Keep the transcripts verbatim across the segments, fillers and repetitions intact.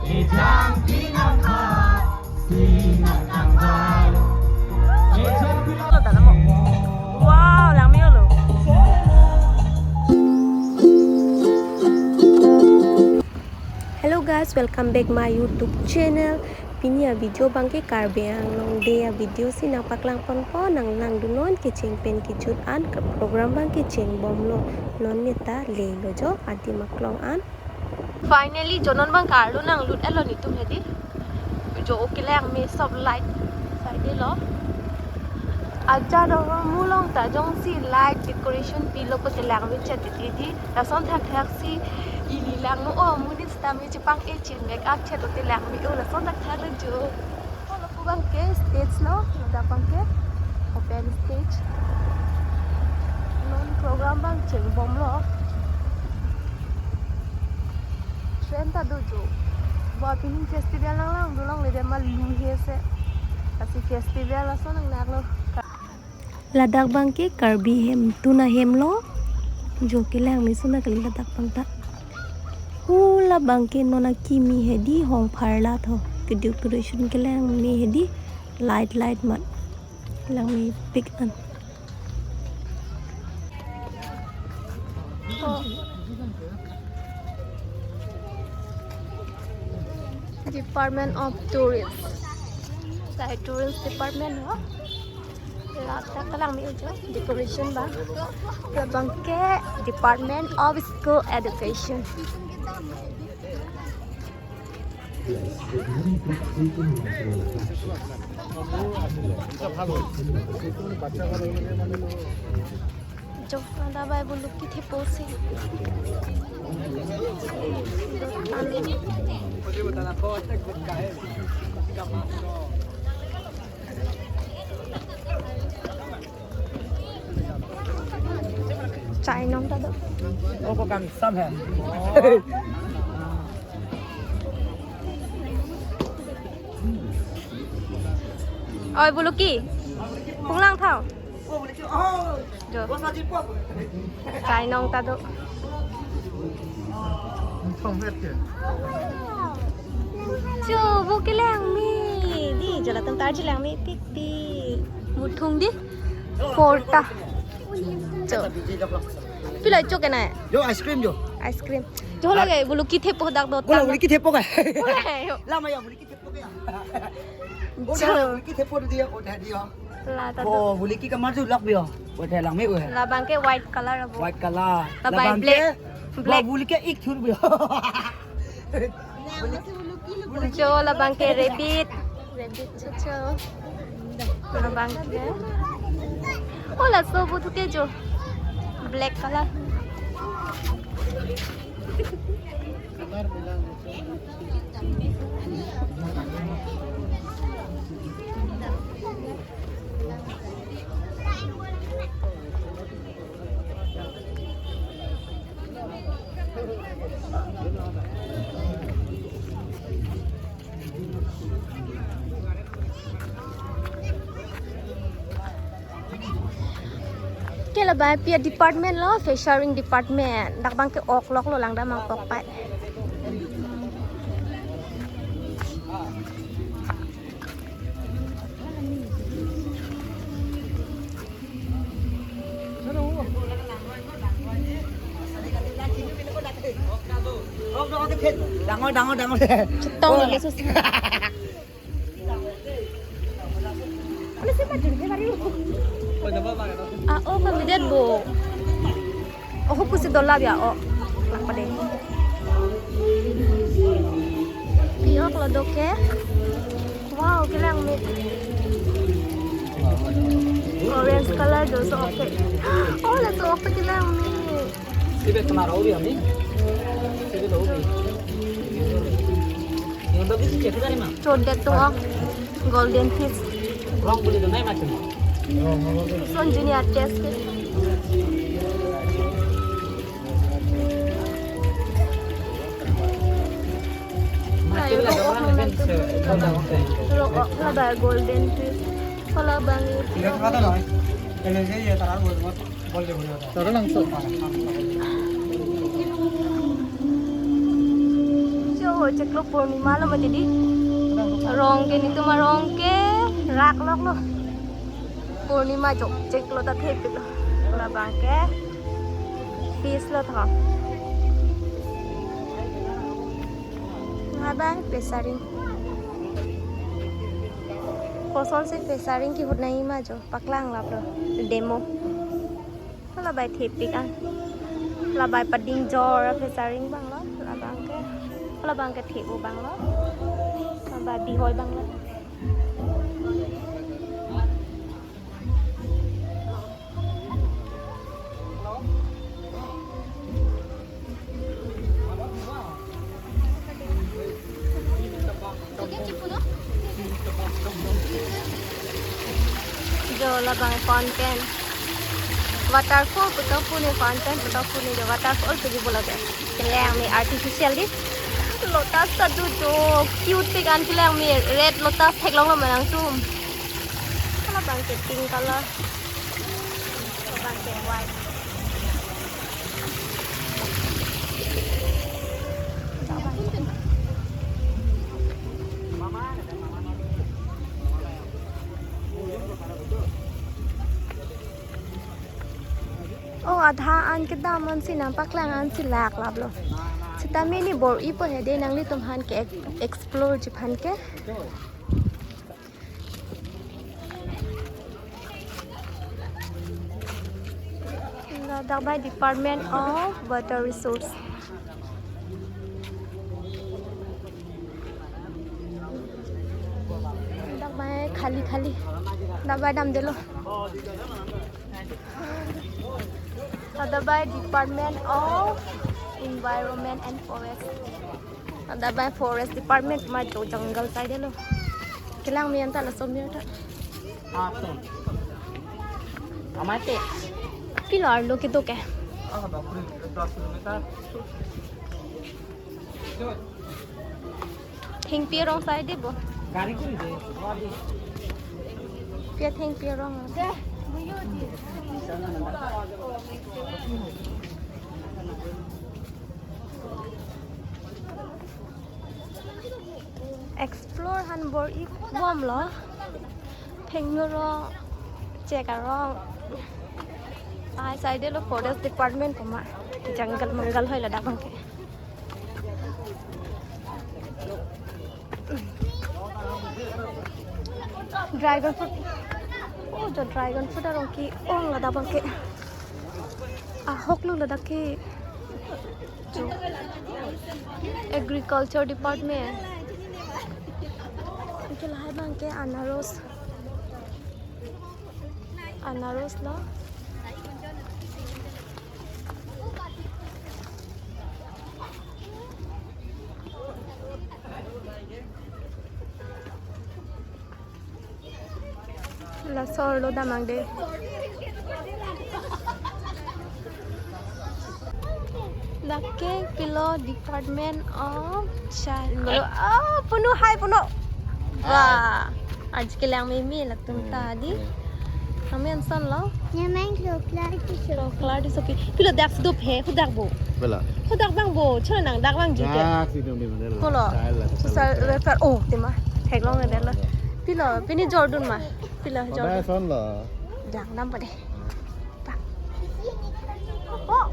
Wow, langme-olo. Hello guys, welcome back my YouTube channel. Pini a-video abangke Karbi Anglong Day a-video si nangpaklang ponpo, nang langdunnon kecheng pen kejut an, ke program abangke chengbomlo, non neta lelo jo adim aklong an. Finally, jo non abang karlu nanglut-etlo netum hedi. Jo oke langme sob light saidelo. Ajat oro mulong ta jongsi light decoration pilo pusi langme chet titi. Lason thakthak si ili langno, o monit sitame chepang-e chin make up chet ote langme-o, lason thakthak lo jo. Olo pu abangke stage lo, ladak abangke open stage. Non program abang chengbomlo. Train ta do jo. Bo pini festival nang langdun longle de ma lu he se. Lasi festival laso nang naklo. Ladak abangke Karbi hemtun ahem lo. Jo kelangme sona kali ladak abang ta. Hula abangke non akimi hedi hong pharla tho. Ke decoration kelangme hedi light light mat. Langmepik an. Oh. Department of Tourist. Sai Tourist Department ho. Ladak ta langme-o jo decoration abang. Labangke Department of School Education. Jo, ada bai buluki thepo si. Chai nong ta do. Oko kami sam hai. Oi, buluki. Punglang thau. Jo. Chai nong ta do. Jo, bo kelangme. Di, jo latum ta jo langmepik pi. Muthung di. Porta. Jo. Pilo cho ke na? Jo, ice cream jo. Ice cream. Jo lake buluki thepo dak do. Bola buluki thepo ka? Bola yo. Lama ya buluki thepo ka ya. Jo. Buluki thepo dia, oh, dia. La ta do. Oh, buluki kamar jo lak bio. Oh, dia langme ko. Labangke white color abo. White color. Labang black. Black. Buluki ik thur bio. Jo labangke rabbit. Rabbit chocho. Labangke. Oh, laso buthu ke jo. Black color. Ke labangpi a-department lo, fishering department. Dak abangke ok lok lo, langdam ang ok pai. Dangor, dangor, dangor. Chetong lagi susah. Ano si Madrid dia baru? Ah, oh, kami dia bo. Oh, pusi dola dia, oh. Apa deh? Pi-ok lo do ke. Wow, kelangme. Orange color do so ok. Oh, laso ok kelangme. Sibe kena rau dia ni. Sibe rau dia. Yang tadi si cek tadi mah. Chodet to, ah. Golden fish. Rong buli do nai macam. Son junior test ke. Macam lah, orang event se-, orang event. Rong, oh, labang golden fish. Labang itu. Tidak kata loh. Kalau saya ya taruh buat, buat. Tara langso. Jo, Chiklo Purnima lo mati di. Rong ke netum arong ke rak lok lo. Purnima jok chiklo ta thepik lo. Labang ke feast lo tho. Labang pesaring. Kosonsi pesaring kehut nangji ma jo, paklang lap lo. Demo. Labai thepik an. Labai pading jor pesaring abang lo. Labang ke. Labang ke thep abang lo. Labai bihoi abang lo. Jo labang fountain. Waterfall puthot pu ne, fountain puthot pu ne, jo waterfall pu ji bola de. Kelang me artificial di. Lotus ta do jo cute tik an, kelang me red lotus theklong lo ma nangtum. Labang ke pink color. Labang ke white. Oh, adha an kedam ansi nangpaklang ansi lak lap lo. Sitame ne bor-ipo he de, nanglitum aphan ke ek-, explore ji aphan ke. Ladak bai Department of Water Resource. Ladak bai khali khali. Ladak bai damdelo. Ladak bai Department of Environment and Forest. Ladak bai Forest Department ma jo jungle side lo. Kelang me anta laso mir ta. Atum. Amate. Pilo arlo kedo ke? Ah, bapre, das kilometer. Thengpi arong side bo. Gari kuri de. Pia thengpi arong. Explore aphan bor-ibom lo. Thengno arong, chek arong. Ai side lo Forest Department koma. Jungle mangal hoi ladak abang ke. Dragon fruit. Oh, jo dragon fruit arong ke-ong ladak abang ke. Ahok lo ladak ke. Jo Agriculture Department. Anke lahai abang ke anaros. Anaros lo. Laso arlo damnang de. Lake pilo Department of Child. Oh, punu hai punu. Wah. Aji kelang meme latum ta di. Hmm. Kami anson lo. Nyamang Clocklar Tisopi. Clocklar Tisopi. Pilo dak sudup he, hudak bo. Pilo. Hudak abang bo, chona nang dak abang jute. Dak si dum di mana lo. Pilo. Child la, social welfare. Oh, tema. Theklong ne lo. Pilo, pini jordun ma. Pilo jordun. Son lo. Dak nam pa de. Pa. Oh.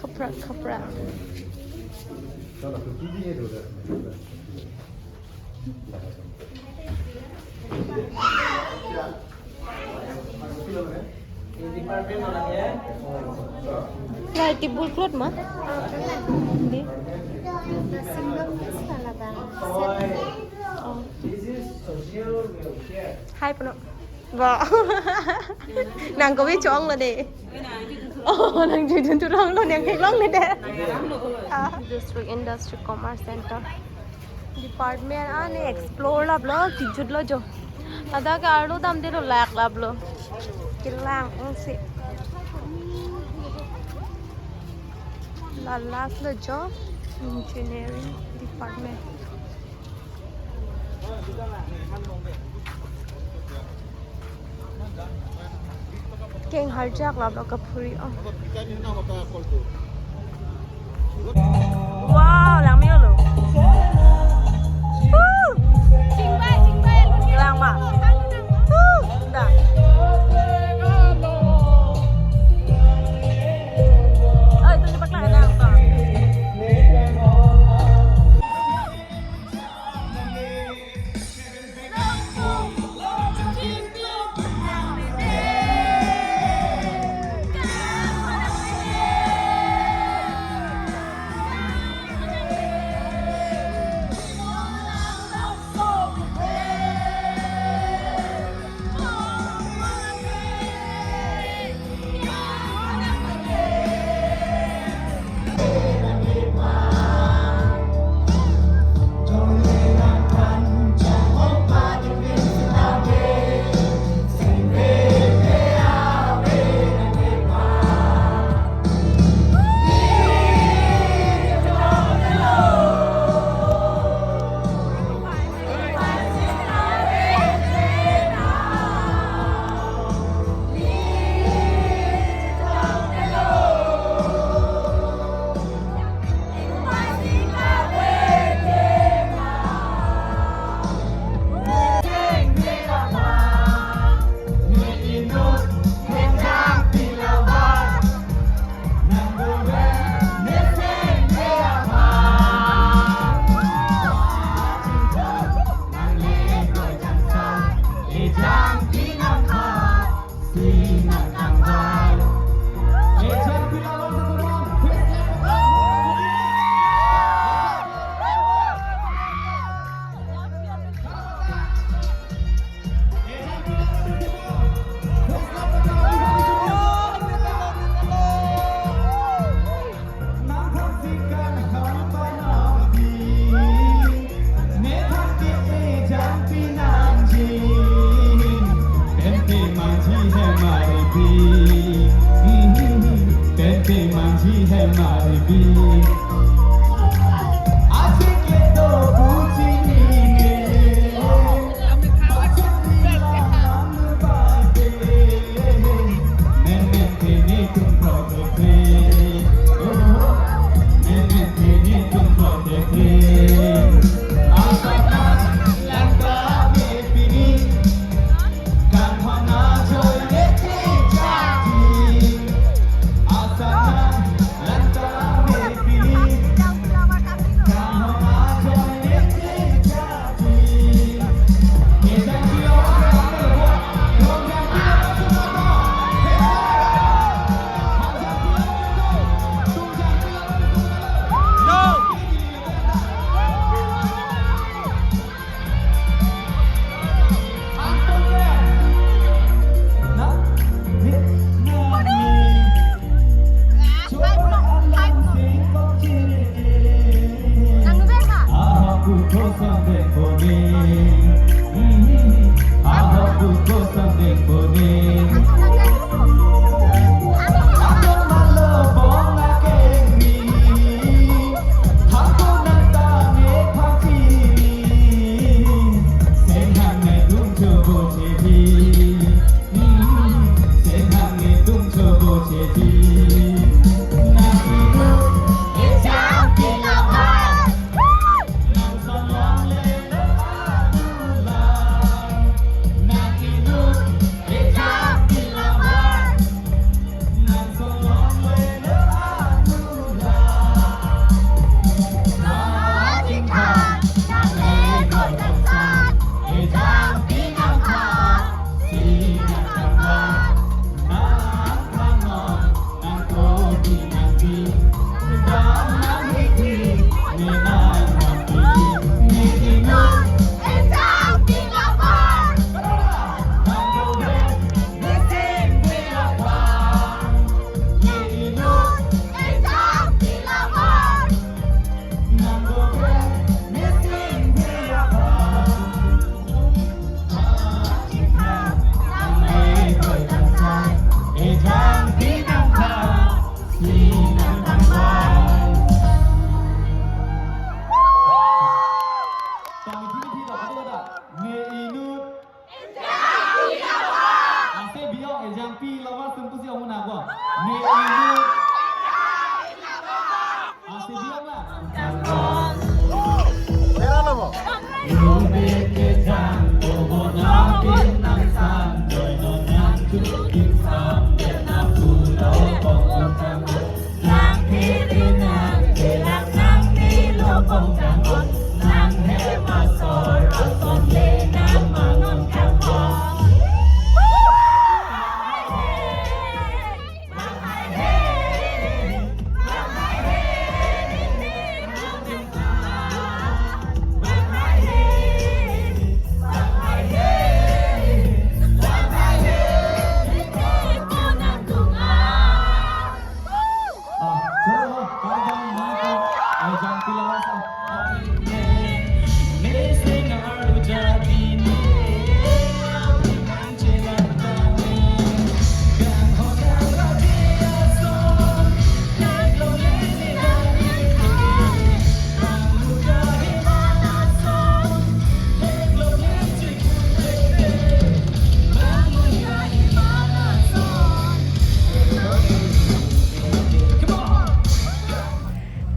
Khapra, khapra. Lai table cloth ma? Di. Oh. Hai puno. Ba. Nang kopi chong lo de. Oh, nang jujun turong lo, nang theklong le de. Ah. District Industry Commerce Center. Department an explore lap lo, kijut lo jo. Ladak ke arlo damde lo, laklaplo. Kelang ongsi. La last lo jo engineering department. Keng harjak lap lo kaphuri o. Wow, langme-olo. Woo! Langme-olo. Woo! Da. Oh, itu cepat lah, enak, Bang.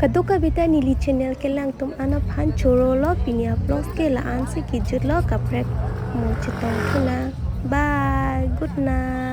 Kadokave ta neli channel kelangtum an aphan chorolo, pini a-vlogs ke la-an si kejutlo, kaprek mo chetong thunang. Bye, good night.